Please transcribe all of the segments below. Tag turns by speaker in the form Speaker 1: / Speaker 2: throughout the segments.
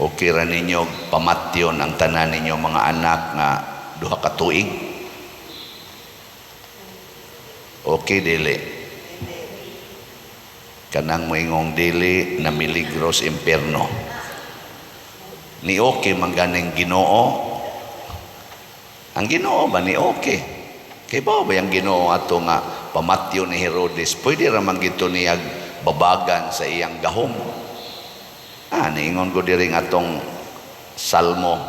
Speaker 1: Okay ra ninyo pamatyon ang tanan ninyo mga anak nga 2 ka tuig? Okay, dili? Kanang moingong dili, namiligro sa impierno. Ni okay man ganing Ginoo? Ang Ginoo ba ni okay? Kay ba ba yung Ginoo ato nga pamatyo ni Herodes? Pwede ra man gito niyag babagan sa iyang gahom. Ah, niingon ko diri nga atong salmo,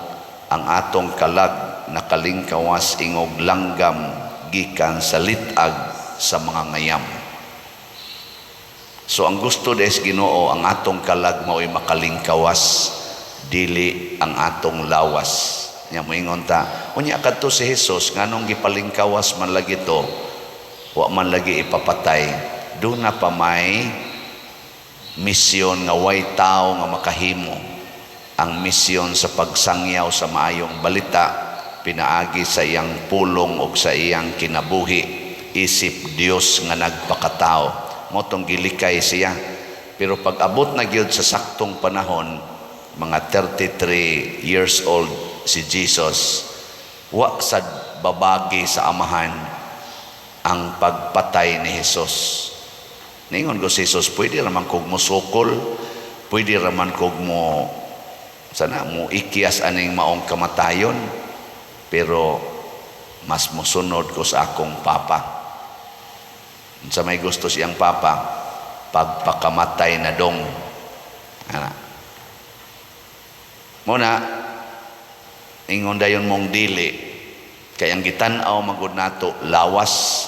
Speaker 1: ang atong kalag nakalingkawas ingog langgam gikan sa lit-ag sa mga ngayam. So ang gusto des Ginoo, ang atong kalag mao'y makalingkawas, dili ang atong lawas. Nya moingon ta, unya kadto si Jesus, nganong gipalingkawas man lagi to, wa man lagi ipapatay? Duna pa may misyon nga way tao nga makahimo, ang misyon sa pagsangyaw sa maayong balita pinaagi sa iyang pulong ug sa iyang kinabuhi isip Dios nga nagpakatao. Mao tong gilikay siya. Pero pag abot na gyud sa saktong panahon, mga 33 years old si Jesus, wa sad babagi sa Amahan ang pagpatay ni Jesus. Ningon ko si Jesus, pwede raman kog mo sukol, pwede raman kog mo sana mo ikyas aning maong kamatayon, pero mas mosunod ko sa akong Papa. Sa may gusto siyang Papa, pagpakamatay na dong. Ana. Muna, ingon dayon mong dili, kay ang gitan-aw magud nato lawas.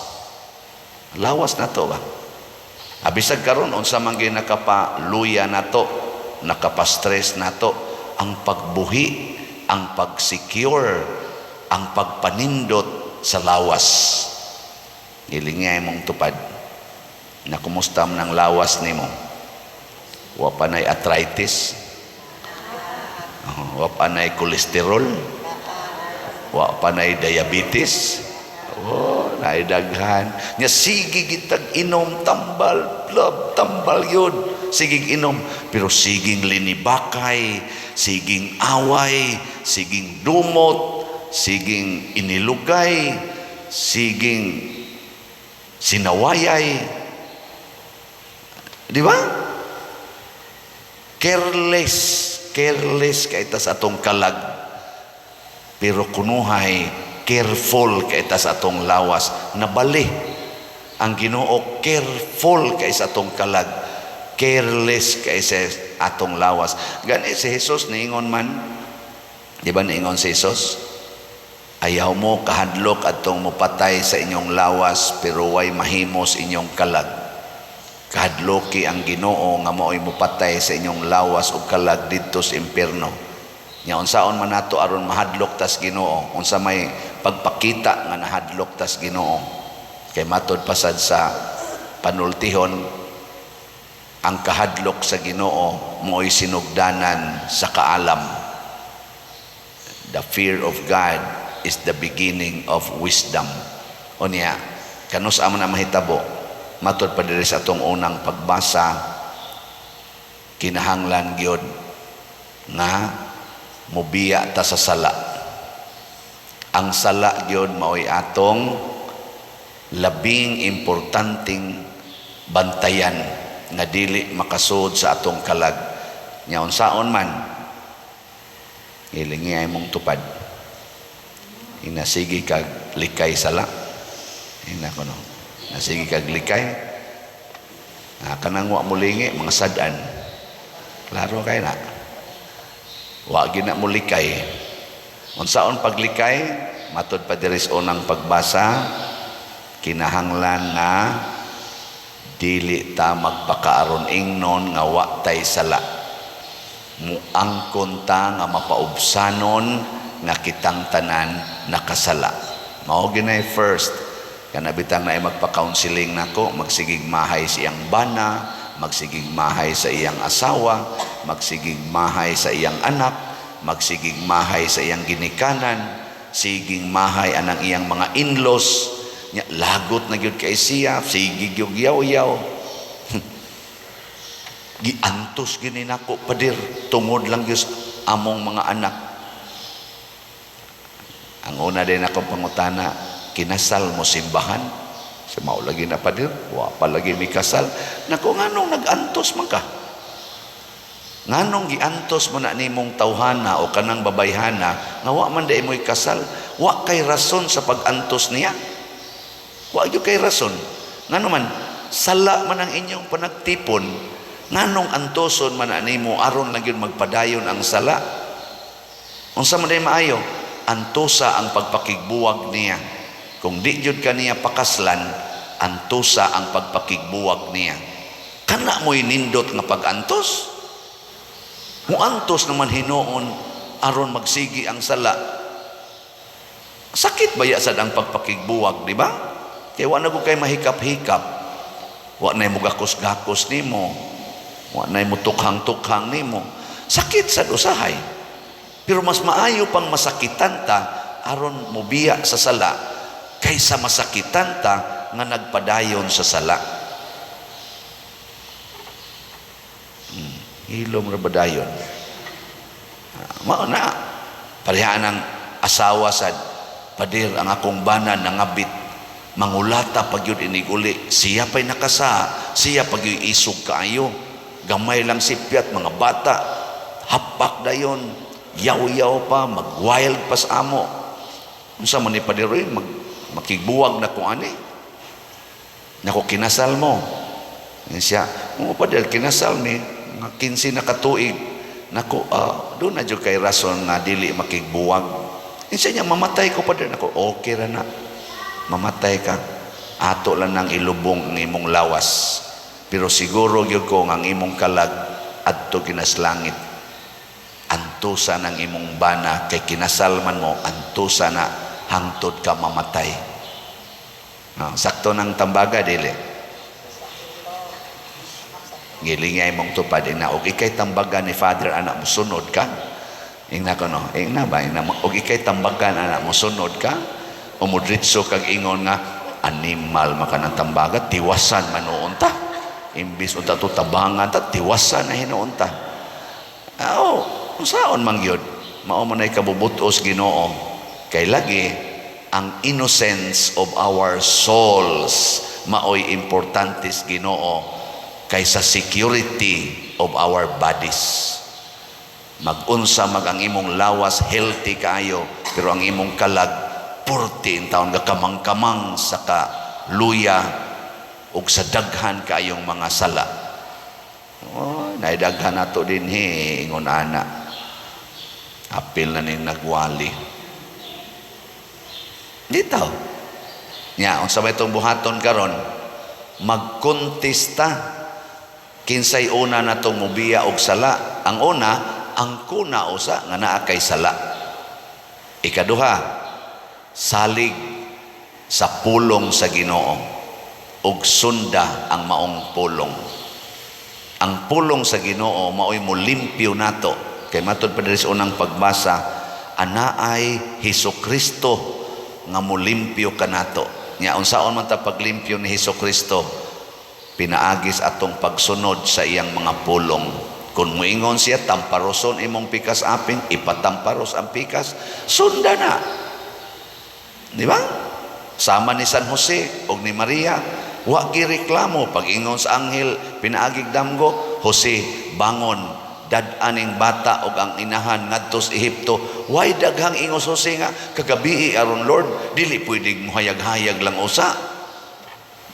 Speaker 1: Lawas na to ba? Abisag karon unsa man gyud nakapaluya nato, nakapa-stress nato, ang pagbuhi, ang pag-secure, ang pagpanindot sa lawas. Gilingay mong tupad. Na kumusta man ang lawas nimo? Wa pa nay arthritis? Oh, wa pa nay kolesterol? Wa pa nay diabetes? Oh, naidaghan. Nya sige gitag inom tambal, plub, tambal yun. Sige inom, pero siging linibakay, siging away, siging dumot, siging inilugay, siging sinawayay. Di ba? Careless, careless kay ta sa atong kalag. Pero kunuhay, careful kay ta sa atong lawas. Nabali ang Ginoo, careful kay sa atong kalag. Careless kay sa atong lawas. Gani si Jesus niingon man, di ba niingon si Jesus? Ayaw mo kahadlok atong mopatay sa inyong lawas pero way mahimo sa inyong kalag. Kahadloki ang Ginoo nga mao'y mopatay sa inyong lawas ug kalag didto sa impierno. Nya unsaon man nato aron mahadlok tas Ginoo? Unsa may pagpakita nga nahadlok tas Ginoo? Kay matod pasad sa panultihon, ang kahadlok sa Ginoo mo'y sinugdanan sa kaalam. The fear of God is the beginning of wisdom. Unya, kanus man na mahitabo? Matod pa diri sa atong unang pagbasa, kinahanglan gyud nga mubiya ta sa sala. Ang sala gyud mao'y atong labing importanteng bantayan nga dili makasud sa atong kalag. Nya unsaon man? Hilingi ay mong tupad. Inasige kag likay sala. Ina ko no. Nasige kag likay. Ah, kanang wa mo lingi, mga sad-an. Klaro kay na. Wa gina mo likay. Unsaon paglikay? Matod pa diri sa unang pagbasa, kinahanglan nga dili ta magpakaaron ingnon nga wa tay sala. Muangkon ta nga mapaubsanon nga kitang tanan nakasala. Mao ginay first. Kana bitang na magpa-counseling nako, magsigig mahay sa iyang bana, magsigig mahay sa iyang asawa, magsigig mahay sa iyang anak, magsigig mahay sa iyang ginikanan, siging mahay anang iyang mga in-laws. Nya lagot na gyud kay siya, sige gyud yaw-yaw. Giantos gini nako, pader, tungod lang gyud among mga anak. Ang una din akong pangutana, "Kinasal mo simbahan?" Sa mao lagi na, pader, wa pa lagi mi kasal. Nako, nganong nag-antos man ka? Nganong giantos mo na nimong tawhana o kanang babayhana nga wa man diay mo'y kasal? Wa kay rason sa pag-antos niya. Wa gyud kay rason. Ngano man sala man ang inyong panagtipon, nganong antoson man na nimo aron lang gyud magpadayon ang sala? Unsa man day maayo? Antosa ang pagpakigbuwag niya. Kung di gyud ka niya pakaslan, antosa ang pagpakigbuwag niya. Kana mo'y nindot nga pag-antos. Muantos naman hinuon aron magsigi ang sala. Sakit baya sad ang pagpakigbuwag, di ba? Kaya wa na ko kay mahikap-hikap. Wa na mo gakos-gakos nimo. Wa na mo tukhang-tukhang nimo. Sakit sad usahay. Pero mas maayo pang masakitan ta aron mobiya sa sala kaysa masakitan ta nga nagpadayon sa sala. Hilom ra ba dayon? Mao na. Pareha ang asawa sad, "Pader, ang akong bana nangabit. Mangulata pag yun iniguli. Siya pa'y nakasa. Siya pag yun isog kaayo. Gamay lang sipyat, mga bata. Hapak dayon. Yaw-yaw pa, mag-wild pa sa amo. Unsa man ni, pader, oy, makigbuwag na ko ani." Nako, kinasal mo? Yan siya, "Oo, pader, kinasal mi, mga 15 na katuig." Nako, doon na jud kay rason nga dili makigbuwag. Yan siya niya, "Mamatay ko, pader." Nako, okay ra na. Mamatay ka. Ato lang nang ilubong ang imong lawas. Pero siguro gyud ko nga ang imong kalag adto ginas langit. Antusa ng imong bana kay kinasal man mo, antusa na hangtod ka mamatay. Ah, sakto ng tambaga, dili? Gilingay mong tupad ina og ikay tambagan ni Father anak mo, sunod ka? Ingna ko no, ingna ba ingna og ikay tambagan anak mo, sunod ka? O modritso kag ingon nga animal maka ng tambaga, tiwasan manuon ta. Imbis unta to tabangan ta, tiwasan na hinuon ta. Oh, unsaon man gyud? Mao man ay kabubutos Ginoo. Kay lagi ang innocence of our souls maoy importante sa Ginoo kaysa security of our bodies. Magunsa mag ang imong lawas, healthy kaayo, pero ang imong kalag purti in taon kamang-kamang sa ka luya ug sa daghan kaayong mga sala. Oh, naidaghan nato dinhi ingon ana. Apil na ning nagwali. Dito. Nya, unsa may itong buhaton karon? Magkontesta kinsay una natong mubiya og sala. Ang una, ang kuna usa nga naa kay sala. Ikaduha, salig sa pulong sa Ginoo ug sunda ang maong pulong. Ang pulong sa Ginoo maoy molimpyo nato. Kay matud pa diri sa unang pagbasa, anaay Hesus Kristo nga molimpyo kanato. Nya unsaon man ta paglimpyo ni Hesus Kristo? Pinaagis atong pagsunod sa iyang mga pulong. Kung muingon siya, "Tamparoson imong pikas aping," ipatamparos ang pikas, sunda na. Di ba? Sama ni San Jose og ni Maria, wa gireklamo pag ingon sa anghel pinaagig damgo, "Jose, bangon, dad-aning bata og ang inahan ngadto sa Ehipto." Way daghang ingos Jose nga kagabii aron Lord, dili pwedeng muhayag-hayag lang usa.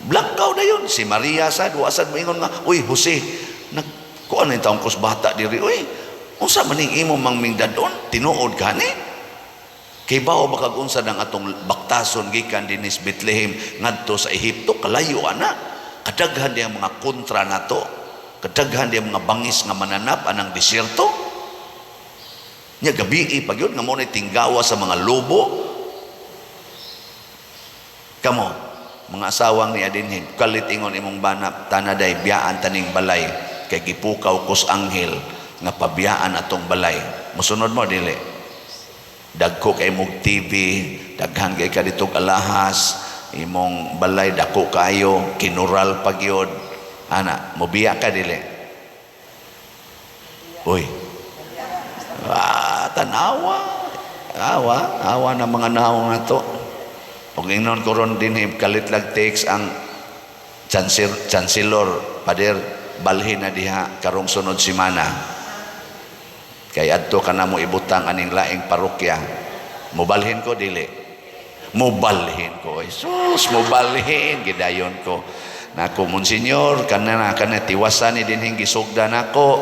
Speaker 1: Blangkaw na yun. Si Maria sad, wa sad moingon nga, "Uy, Jose, nag kuan na taong kus bata diri, uy. Unsa man ning imo mang mingdadon? Tinuod ka ni?" Kay bao ba kag unsa ng atong baktason gikan dinis Bethlehem ngadto sa Ehipto, kalayo ana. Kadaghan diya mga kontra nato. Kadaghan diya mga bangis nga mananap anang disyerto. Nya gabii pag yun nga mo tinggawa sa mga lobo. Kamo, mga asawang ni adinhin, kalit ingon imong bana, "Tanaday, biyaan taning balay kay gipukaw kus anghel nga pabiyaan atong balay." Musunod mo, dili? Dagko kay mong TV, daghan kay ka ditong alahas, imong balay dako kayo, kinural pa gyud. Ana, mobiya ka, dili? Uy. Ah, tanawa. Awa, awa na mga naong na to. Ug ingnon ko ron dinhi, kalit lag text ang chancellor, "Pader, balhin na diha karong sunod semana. Kay adto ka na mo ibutang aning laing parokya." Mubalhin ko, dili? Mubalhin ko. Jesus, mubalhin gidayon ko. Nako, Monsignor, kana na kana tiwasan ni dinhing gisugda nako.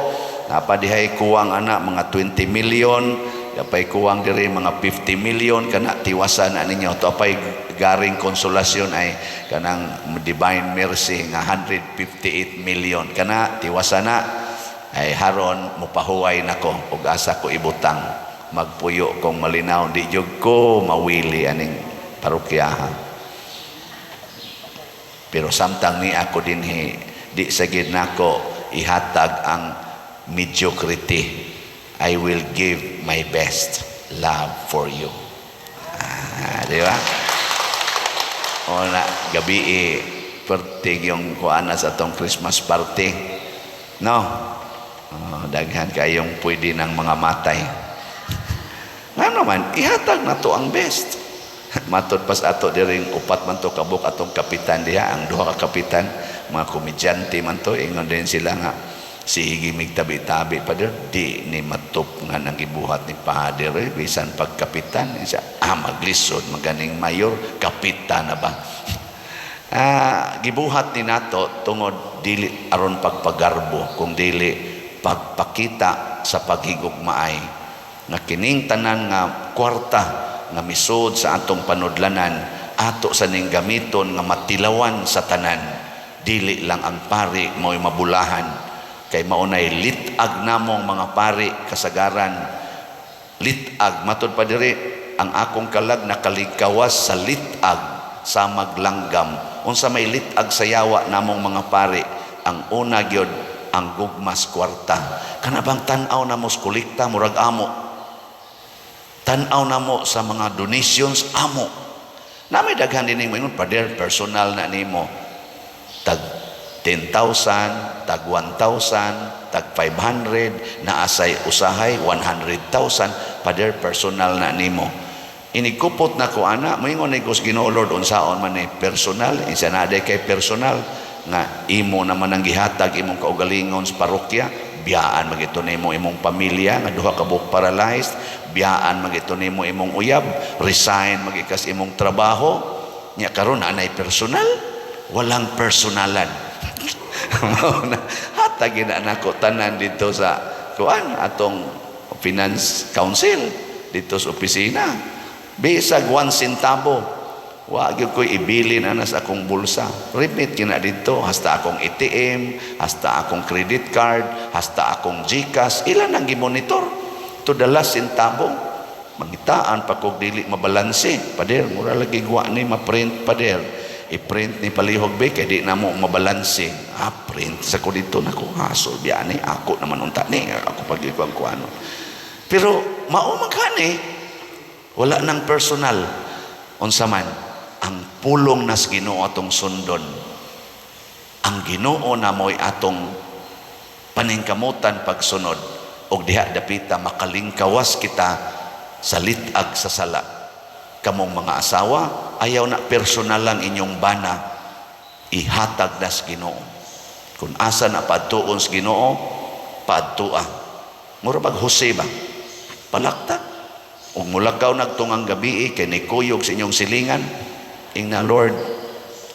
Speaker 1: Napa dihay kuwang ana mga 20 million, yapay kuwang diri mga 50 million, kana tiwasan na ninyo. To apay garing konsolasyon ay kanang Divine Mercy nga 158 million. Kana tiwasan na ay haron mupahuway nako ug asa ko ibutang, magpuyo kong malinaw, di jud ko mawili aning parokyaha. Pero samtang ni ako dinhi, di sa gid nako ihatag ang mediocrity. I will give my best love for you. Ah, di ba? O na gabi eh, pertig yung kuana sa atong Christmas party, no? Oh, daghan kayong pwede ng mga matay. Nga naman, ihatag na to ang best. Matod pas ato diring upat man to kabuk atong kapitan diha, ang duha ka kapitan, mga komedyante man to, ingon din sila nga sige mig tabi-tabi pa di ni matop nga nang gibuhat ni Pader eh, bisan pagkapitan siya, ah, maglisod maganing mayor, kapitan na ba. Ah, gibuhat ni nato tungod dili aron pagpagarbo kung dili pagpakita sa paghigugmaay nga kining tanan nga kwarta nga misud sa atong panudlanan, ato sa ning gamiton nga matilawan sa tanan, dili lang ang pari mo'y mabulahan, kay maunay lit-ag namong mga pari kasagaran. Lit-ag, matud pa diri, ang akong kalag nakaligkawas sa lit-ag sa maglanggam. Unsa may lit-ag sa yawa namong mga pari? Ang una gyud, ang gugmas kwarta. Kana bang tan-aw namo sa kolekta, murag amo. Tan-aw namo sa mga donations, amo. Nami daghan din mo ingon, "Pader, personal na nimo." Tag 10,000, tag 1,000, tag 500, naasay usahay 100,000, "Pader, personal na nimo." Inikupot na ko ana, moingon ni ko sa Ginoo, "Lord, unsaon man ni personal?" Insa na kay personal nga imo naman ang gihatag imong kaugalingon sa parokya, biyaan magito nimo imong pamilya nga duha ka buok paralyzed, biyaan magito nimo imong uyab, resign magikas imong trabaho, nya karon anay personal? Walang personalan. Mao na hatagin na nako tanan dito sa kuan, atong finance council dito sa opisina. Bisag 1 centavo wa gyud ko'y ibilin ana sa akong bulsa. Remit kina dito, hasta akong ATM, hasta akong credit card, hasta akong GCash, ilan ang gimonitor to the last centavo. Mangitaan pa kog dili mabalanse. "Pader, mura lagi gwa ni ma-print, pader. I-print ni palihog be kay di na mo mabalanse." Ah, print sa ko dito nako, hasol biya ni ako naman unta ni ako pag ikuang kuano. Pero mao man kani, wala nang personal. Unsa man ang pulong nas Ginoo atong sundon. Ang Ginoo na mo'y atong paningkamutan pagsunod og diha dapita makalingkawas kita sa lit-ag sa sala. Kamong mga asawa, ayaw na personal lang inyong bana, ihatag nas Ginoo. Kung asa na padtuon sa Ginoo, padtua. Mura bag Jose ba? Palakta. Ug mulakaw nagtungang gabi kay nikuyog sa inyong silingan, ingna, "Lord,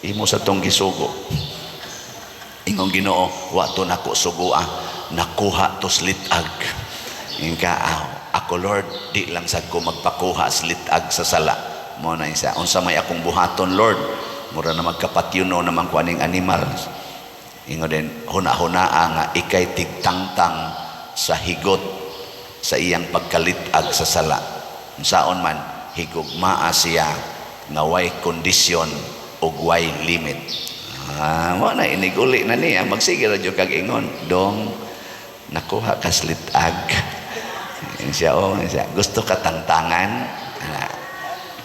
Speaker 1: imo sa tong gisugo." Ingong Ginoo, "Wa to nako sugua, nakuha to litag." Ingka, "Aw, ako Lord, di lang sad ko magpakuha sa litag sa sala." Mo na isa. "Unsa may akong buhaton, Lord? Mura na magkapatyuno naman ko aning animal." Ingon din, huna-hunaa nga ikay tigtangtang sa higot sa iyang pagkalitag sa sala. Unsaon man, higugmaa siya nga way kondisyon ug way limit. Ah, mo na iniguli na niya, magsige ra jud kag ingon, "Dong, nakuha ka sa litag." Siya, oh, siya, "Gusto ka tangtangan?" Ana.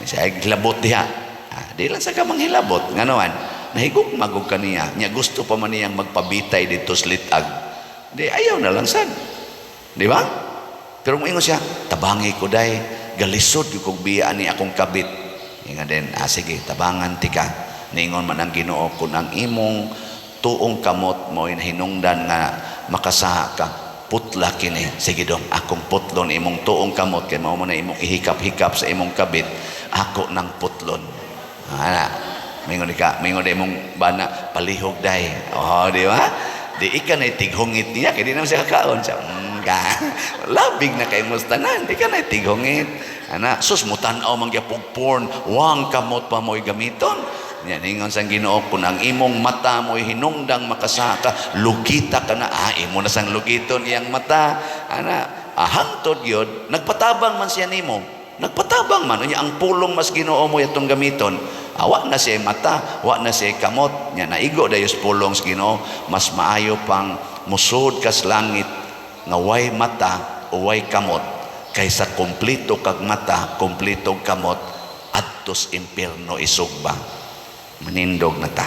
Speaker 1: Siya, "Ay, hilabot diha." Ah, di lang sa ka manghilabot. Nga naman, nahigugma magug kaniya. Nya gusto pa man niyang magpabitay dito sa litag. Di, ayaw na lang sad. Di ba? Pero moingon siya, "Tabangi ko day, galisod gyud kog biya ni akong kabit." Inga din, "Ah, sige, tabangan tika." Ningon man ang Ginoo, "Kung ang imong tuong kamot mo hinungdan nga makasaha ka, putla kini." "Sige dong, akong putlon imong tuong kamot kay mao man na imong ihikap-hikap sa imong kabit, ako nang putlon." Ana, mingon ka, mingon imong bana, "Palihog day." Oh, di ba? Di ika na tighungit niya kay di naman siya kakaon siya. Ka. Labig na kay tanan, di ka na tighungit. Ana, sus, mutan-aw man gyapon porn, wang kamot pa mo'y gamiton. Yan, ingon sa Ginoo, "Kung ang imong mata mo'y hinungdang makasaka, lugita ka na." Ah, imo na sang lugiton iyang mata. Ana, ah, hangtod yun, nagpatabang man siya nimo. Nagpatabang man. Unya, ang pulong mas Ginoo mo itong gamiton. Ah, wa na siya mata, wa na siya kamot. Nya, naigo dayos pulong sa Ginoo, mas maayo pang musod kas langit nga way mata o way kamot kaysa kompleto kag mata, kompleto kamot, adtos impierno isugba. Manindog na ta.